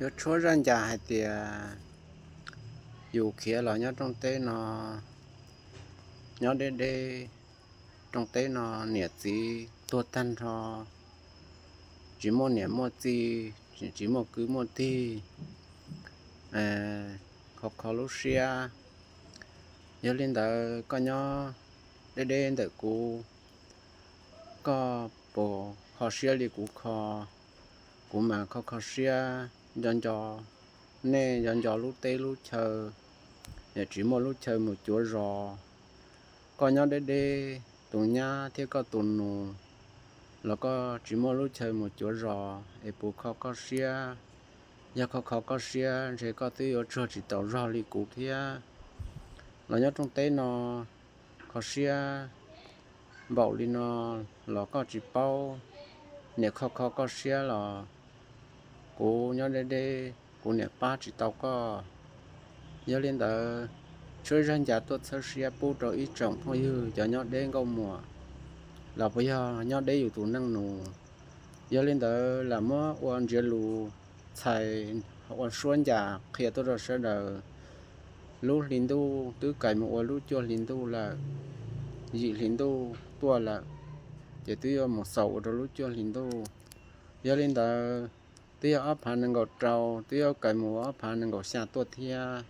Yuav tshuab zaj ncas hais tias yus khiav los nyob rooj teb no, nyob deb deb, rooj teb no niam txiv tuag tag nrho, tsis muaj niam muaj txiv, tsis muaj kwv muaj tij, kho kho lub siab. Yog li ntawd koj nyob deb deb ntawm kuv, koj puas kho siab li kuv kho? Kuv mas kho kho siab, nco nco nej, nco nco lub teb lub chaw, yog tsis muaj lub chaw mus cuav zos. Koj nyob deb deb, tus nyab thiab koj tus nus los koj tsis muaj lub chaw mus cuav zos es puas kho koj siab? Yog kho kho koj siab ntshe koj twb yuav tsuag tsis tau zog li kuv thiab. Los nyob rooj teb no kho siab npaum li no los koj tsis paub, niam kho kho koj siab los kuv nyob deb deb kuv niam pab tsis tau koj. Yog li ntawd, tshuab zaj ncas tuaj txhawb siab pub rau ib tsoom phooj ywg cov nyob deb nkauj muam los puas yog nyob deb yus tus neej nus. Yog li ntawd lam muab ua ntsiav lus txhais, ua suab ncas qhia tuaj rau sawv daws. Lub hli ntuj twb kais mus ua lub cuaj hli ntuj lawm, yim hli ntuj tuaj lawm, ces twb yuav mus xaus ua rau lub cuaj hli ntuj. Yog li ntawd, twb yog ob phav nees nkaum rau, twb yuav kais mus ua ob phav nees nkaum xya tuaj thiab.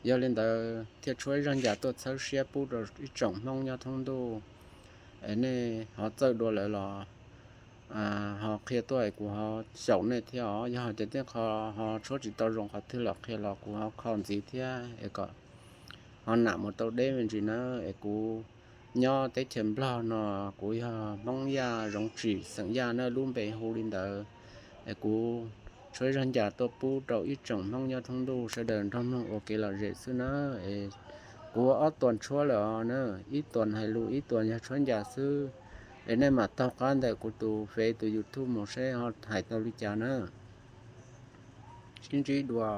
Yog li ntawd thiaj tshuab zaj ncas tuaj txhawb siab pub rau ib tsoom Hmoob nyob thoob ntuj, es nej ho txawj dua lawm los ho qhia tuaj es kuv ho xyaum nej thiab os. Yog hais tias tej qho ho tshuab tsis tau zoo qhov twg los qhia los kuv ho kho ntxiv thiab es kom ho nam mus tau deb me ntsis nawb. Es kuv nyob teb chaws Nplog no, kuv yog Hmoob Yaj Zoov Tsim xeem Yaj na, lub npe hu li ntawd. Es kuv tshuab zaj ncas tuaj pub rau ib tsoom Hmoob nyob thoob ntuj sawv daws nrog mloog ua kev lom zem xwb na. Es kuv ua ob tuas tshuab lawm os na, ib tuas hais lus ib tuas yog tshuab ncas xwb. Es nej mam taug qab ntawm kuv tus Fev tus YouTube mus seb ho hais tau li cas na. Sib ntsib dua.